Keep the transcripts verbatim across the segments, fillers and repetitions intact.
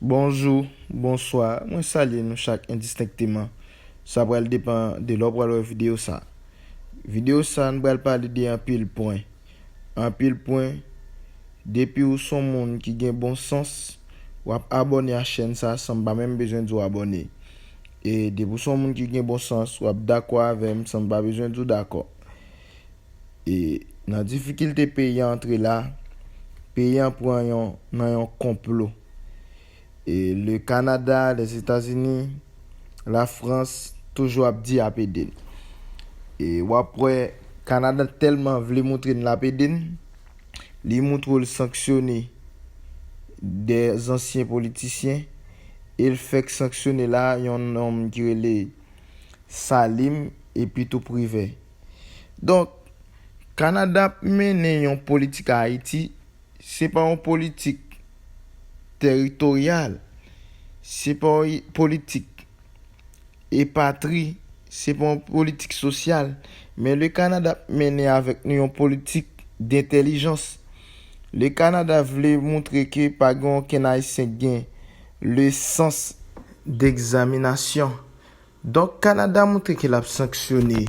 Bonjou, bonswa, mwen salye nou chak endistenkteman. Sa pral depann de lè w pral wè videyo sa. Videyo sa, nou pral pale de anpil pwen. Anpil pwen, depi w se yon moun ki gen bon sans, w ap abòne a chèn sa san m pa menm bezwen di w abòne. E depi w se yon moun ki gen bon sans, w ap dakò avè m san m pa bezwen di w dakò. E nan difikilte peyi a antre la, peyi a pran yon nan yon konplo. E le Kanada, Lèzetazini, Lafrans toujou ap di ap ede n. E w ap wè Kanada tèlman vle moutre n l ap ede n, li moutre w l sanksyone de zansyen politisyen, e l fèk sanksyone la yon nonm ki rele Salim epi tou Privè. Donk, Kanada ap mennen yon politik Ayiti, se pa yon politik teritoryal, se pa yon politik epatri, se pa yon politik sosyal, men le Kanada ap mennen avèk nou yon politik dentèlijans. Le Kanada vle moutre ke pa gen okenn Ayisyen ki gen le sans d'examination. Donk, Kanada montre ke l ap sanksyone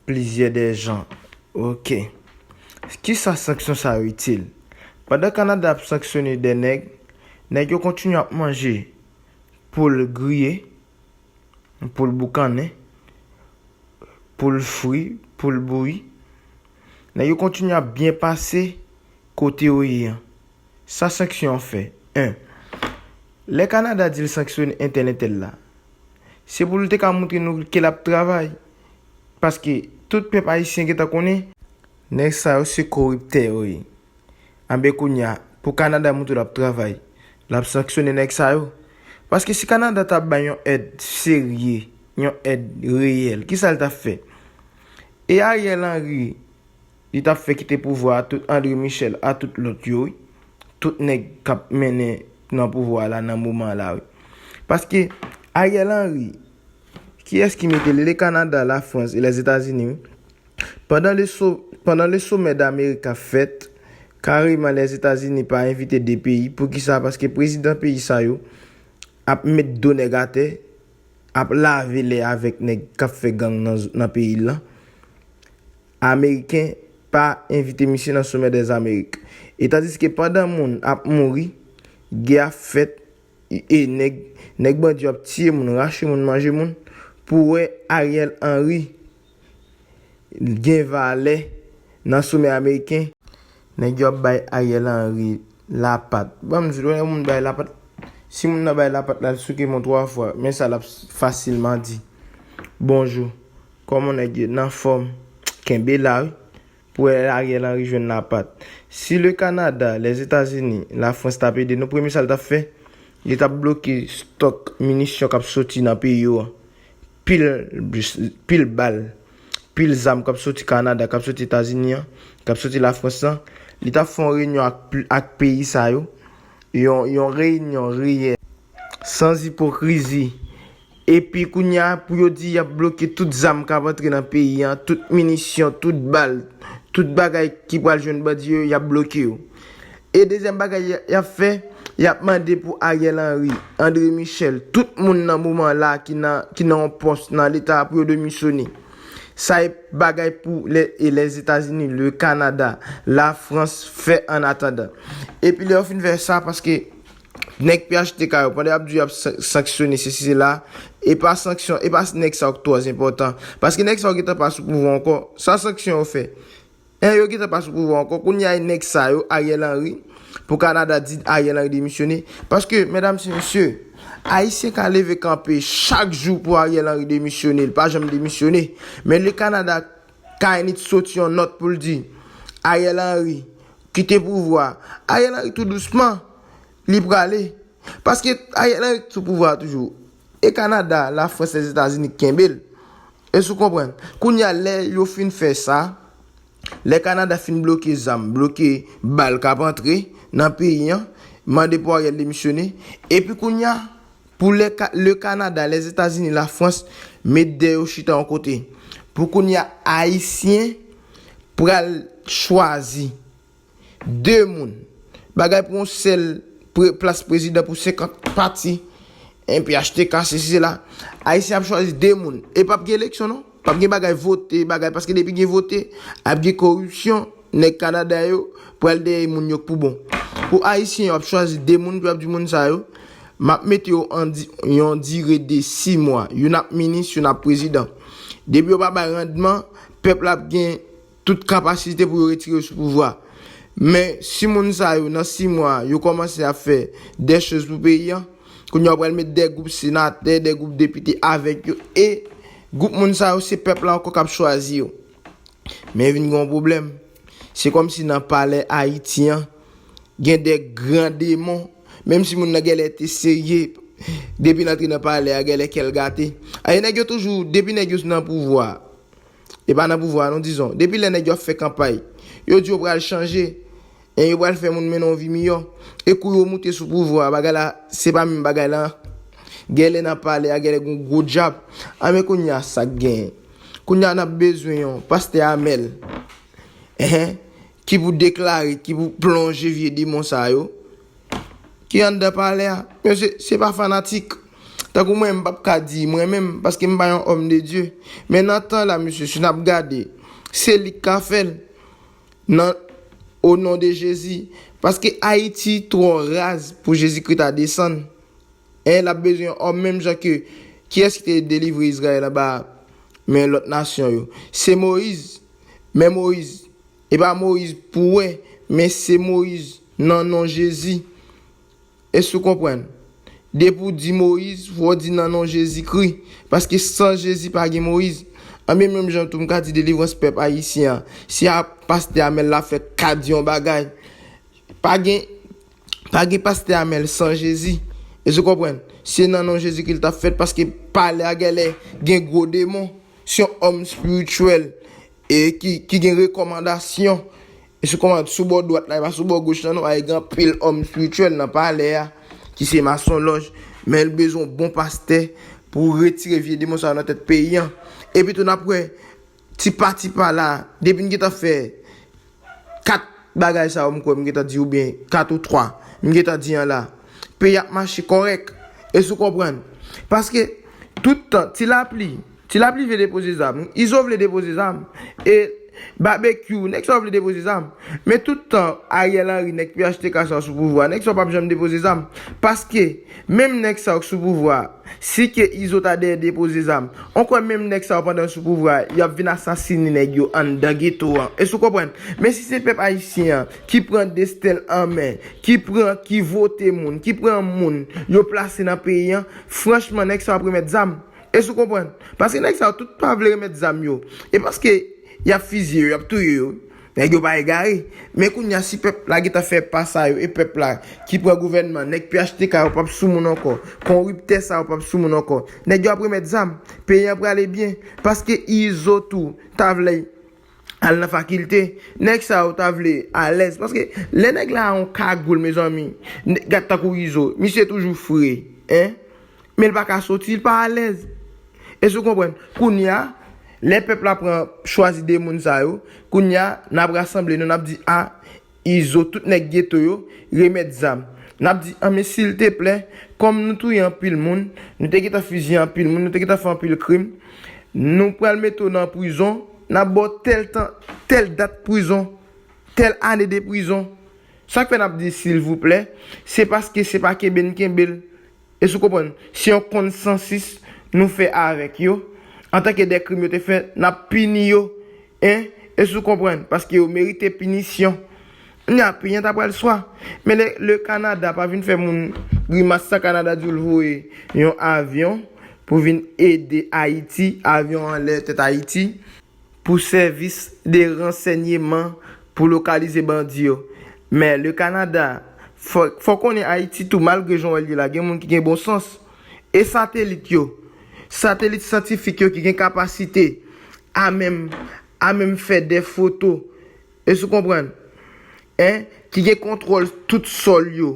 plizyè de jan. Ok. Kisa sanksyon sa yo itil? Pandan Kanada ap sanksyone de nèg, nèg yo kontinye ap manje poul griye, poul boukannen, poul fri, poul bouyi. Nèg yo kontinye ap byen pase kote yo ye an. Sa sanksyon an fè? En. Lè Kanada di l sanksyone entèl entèl la, se pou l te ka montre nou ke l ap travay. Paske tout pèp ayisyen gentan konnen, nèg sa yo se koriptè yo ye. Anben kounye a, pou Kanada montre l ap travay, l ap sanksyone nèg sa yo. Paske si Kanada ta bay yon èd serye, yon èd reyèl, kisa l t ap fè? E Ariel Henry, li t ap fè kite pouvwa a tout André Michel, a tout lòt yo, wi. Tout nèg k ap mennen nan pouvwa a la nan moman an la, wi. Paske Ariel Henry, kiyès ki mete l? Le Kanada, Lafrans e Lèzetazini, wi. Pandan le so-, pandan le sommet d'Amérique ap fèt, kareman Lèzetazini pa envite de peyi. Poukisa? Paske prezidan peyi sa yo ap met do nèg atè, ap lave lè avèk nèg k ap fè gang nan, nan peyi l lan. Ameriken pa envite misye nan Sommet des Amériques. E tandiske pandan moun ap mouri, gè ap fèt, e nèg, nèg bandi yo ap tiye moun, rache moun, manje moun, pou wè Ariel Henry gen valè nan somè ameriken. Nèg yo ap bay Ariel Henry lapat. Ban m di w, lè yon moun bay lapat, si moun nan bay lapat la, l souke men w twa fwa, men sa l ap fasilman di. Bonjou. Kòman nèg yo? Nan fòm. Kenbe la, wi. Pou Ariel Henry jwenn lapat. Si le Kanada, Lèzetazini, Lafrans t ap ede nou, premye sa l t ap fè, li t ap bloke stòk minisyon k ap soti nan peyi yo a. Pil, pil bal, pil zam k ap soti Kanada, k ap soti Etazini an, k ap soti Lafrans lan, li t ap fè yon reyinyon ak, ak peyi sa yo, yon, yon reyinyon reyèl, san ipokrizi. Epi kounye a, pou yo di y ap bloke tout zam k ap antre nan peyi an, tout minisyon, tout bal, tout bagay ki pral jwenn bandi yo, y ap bloke yo. E dezyèm bagay y, y ap fè, y ap mande pou Ariel Henry, André Michel, tout moun nan moman la ki nan, ki nan yon pòs nan leta pou yo demisyone. Sa e bagay pou lè, e Lèzetazini, le Kanada, Lafrans fè an atandan. Epi lè yo fin fè sa, paske nèg P H T K yo, pandan y ap di y ap san-, sanksyone sesi sela, e pa sanksyon, e pa nèg sa yo ki twò enpòtan. Paske nèg sa yo gentan pa sou pouvwa ankò. Sa sanksyon yo fè? En, yo gentan pa sou pouvwa ankò. Kounye a, e nèg sa yo, Ariel Henry, pou Kanada di Ariel Henry demisyone. Paske, medam e mesye, Ayisyen ka leve kanpe chak jou pou Ariel Henry demisyone, li pa janm demisyone. Men le Kanada ka annik soti yon nòt pou l di, Ariel Henry, kite pouvwa. Ariel Henry tou dousman, li prale. Paske Ariel Henry sou pouvwa a toujou. E Kanada, Lafrans, Lèzetazini kenbe l. Èske w konprann? Kounye a, lè yo fin fè sa, lè Kanada fin bloke zam, bloke bal k ap antre nan peyi an, mande pou Ariel demisyone. Epi kounye a, pou le, Ka-, le Kanada, Lèzetazini, Lafrans, met dèyè yo chita yon kote. Pou kounye a, Ayisyen pral chwazi de moun. Bagay pou yon sèl pre, plas prezidan pou senkant pati, M P H T K, sesi, sela. Ayisyen ap chwazi de moun. E p ap gen eleksyon, non. P ap gen bagay vote, bagay, paske depi gen vote, ap gen koripsyon, nèg Kanada yo pral dèyè moun yo pou bon. Pou Ayisyen yo ap chwazi de moun, pou y ap di moun sa yo, m ap mete yo an di, yon dire de sis mwa. Youn ap minis, youn ap prezidan. Depi yo pa bay randman, pèp la ap gen tout kapasite pou yo retire yo sou pouvwa. Men si moun sa yo, nan sis mwa, yo kòmanse ap fè de choz pou peyi a, kounye a yo pral met de gwoup senatè, de gwoup depite avèk yo, e gwoup moun sa yo, se pèp la ankò k ap chwazi yo. Men vin gen yon pwoblèm. Se kòmsi nan palè Ayiti an, gen de gran demon, menm si moun nan genlè te serye, depi l antre nan palè a, genlè kè l gate. Aye, nèg yo toujou, depi nèg yo nan pouvwa, e pa nan pouvwa, non, dizon. Depi lè nèg yo ap fè kanpay, yo di yo pral chanje, e yo pral fè moun mennen yon vi miyò. E kou yo moute sou pouvwa, bagay la, se pa menm bagay la. Genlè nan palè a, genlè gon gwo dyab. A, men kounye a sa k genyen. Kounye a n ap bezwen yon pastè Amèl, hein, ki pou deklare, ki pou plonje vye demon sa yo ki anndan palè a. Men se, se pa fanatik. Tankou mwen, m p ap ka di mwen menm, paske m pa yon homme de Dieu. Men nan tan la, mesye, si n ap gade, se li k ka fè l nan, au nom de Jésus. Paske Ayiti twò raz pou Jezikri ta desann. En, l ap bezwen yon òm menm jan ke, kiyès ki te delivre Izrayèl anba men lòt nasyon yo? Se Moyiz. Men Moyiz, e pa Moyiz pou wè, men se Moyiz nan non Jezi. Èske w konprann? Depi w di Moyiz, fò w di nan non Jezikri. Paske san Jezi pa gen Moyiz. Anben menm jan tou m ka di delivrans pèp ayisyen an. Si a pastè Amèl la fè ka di yon bagay, pa gen, pa gen pastè Amèl san Jezi. Èske w konprann? Se nan non Jezikri l t ap fèt paske palè a genlè gen gwo demon. Se yon òm espirityèl e ki, ki gen rekòmandasyon. E sou kòman, sou bò dwat la, e pa sou bò goch la non, a, e gen anpil òm espirityèl nan palè a, ki se masonlòj, men l bezwen yon bon pastè pou retire vye demon sa yo nan tèt peyi an. Epi tou n ap wè, ti pa ti pa la, depi n gentan fè kat bagay sa yo, m kwè m gentan di, oubyen kat ou twa, m gentan di an la, peyi ap mache kòrèk. Èske w konprann? Paske tout tan, ti lapli, ti lapli vle depoze zam, Izo vle depoze zam, e Babekyou, nèg sa yo vle depoze zam. Men tout tan Ariel Henry, nèg P H T K sa yo sou pouvwa, nèg sa yo p ap janm depoze zam. Paske, menm nèg sa yo k sou pouvwa, si ke Izo ta dèyè depoze zam, on kwè menm nèg sa yo pandan yo sou pouvwa, y ap vin asasinen nèg yo anndan geto an. Èske w konprann? Men si se pèp ayisyen an ki pran desten l an men, ki pran, ki vote moun, ki pran moun, yo plase nan peyi an, franchman, nèg sa yo ap remèt zam. Èske w konprann? Paske nèg sa yo tout pa vle remèt zam yo. E paske y ap fizye yo, y ap touye yo. Nèg yo pa egare. Men kounye a, si pèp la gentan fè pa sa yo, e pèp la ki pran gouvènman, nèg P H T K yo p ap sou moun ankò, konriptè sa yo p ap sou moun ankò, nèg yo ap remèt zam. Peyi an prale byen. Paske Izo tou ta vle al nan fakilte. Nèg sa yo ta vle alèz. Paske lè nèg la a yon kagoul, mezanmi, nè-, gad tankou Izo, misye toujou fre, en. Men l pa ka soti, l pa alèz. Èske w konprann? Kounye a, lè pèp la pran, chwazi de moun sa yo, kounye a, n ap rasanble nou, n ap di, a, Izo, tout nèg geto yo, remèt zam. N ap di, an, men silteplè, kòm nou touye anpil moun, nou te gentan fizye anpil moun, nou te gentan fè anpil krim, nou pral mete w nan prizon, n ap ba w tèl tan, tèl dat prizon, tèl ane de prizon. Sa k fè n ap di silvouplè, se paske se pa kenbe n kenbe l. Èske w konprann? Se yon konsansis nou fè avèk yo. Antanke de krim yo te fè, n ap pini yo. En? Èske w konprann? Paske yo merite pinisyon. Kounye a, peyi an ta pral swa. Men le, le Kanada pa vin fè moun grimas san Kanada di w l voye yon avyon pou vin ede Ayiti, avyon anlè tèt Ayiti, pou sèvis de ransèyman pou lokalize bandi yo. Men le Kanada, fò, fò konnen Ayiti tou, malgre jan w wè l ye la, gen moun ki gen bon sans. E satelit yo, satelit syantifik yo ki gen kapasite a menm, a menm fè de foto. Èske w konprann? En? Ki gen kontwòl tout sòl yo.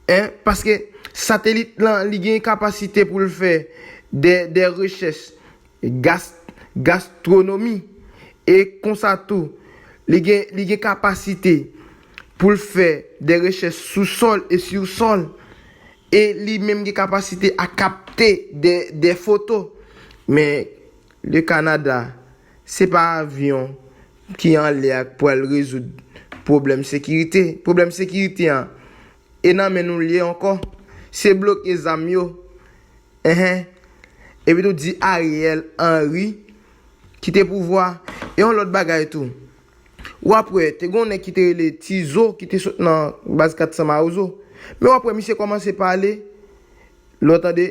En? Paske satelit lan, li gen kapasite pou l fè de, de rechèch gas-, gastwonomi. E konsa tou, li gen, li gen kapasite pou l fè de rechèch sou sòl e sou sòl. E li menm gen kapasite a kapte de, de foto. Men, le Kanada, se pa avyon ki anlè a k pral rezoud pwoblèm sekirite. Pwoblèm sekirite an, e nan men nou l ye ankò. Se bloke zam yo. Enhen. Epi tou di Ariel Henry kite pouvwa. E yon lòt bagay tou. W ap wè, te gen yon nèg ki te rele Tizo, ki te sot nan baz kat san Mawozo. Men w ap wè, misye kòmanse pale. Lè w tande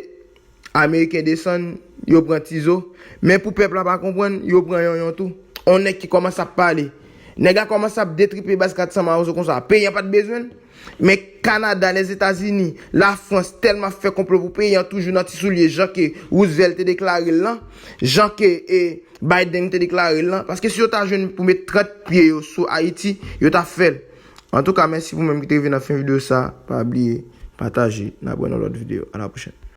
Ameriken desann, yo pran Tizo. Men pou pèp la pa konprann, yo pran Yonyon tou. On nèg ki kòmanse ap pale. Nèg la kòmanse ap detripe baz kat san Mawozo konsa. Peyi an pa t bezwen l. Men Kanada, Lèzetazini, Lafrans tèlman ap fè konplo pou peyi an toujou nan ti soulye jan ke Roosevelt te deklare l lan, jan ke e, Biden te deklare l lan. Paske si yo ta jwenn pou met trant pye yo sou Ayiti, yo ta fè l. Antouka, mèsi pou menm ki te rive nan fen videyo sa. Pa bliye pataje. N ap wè nan lòt videyo. A la pwochèn.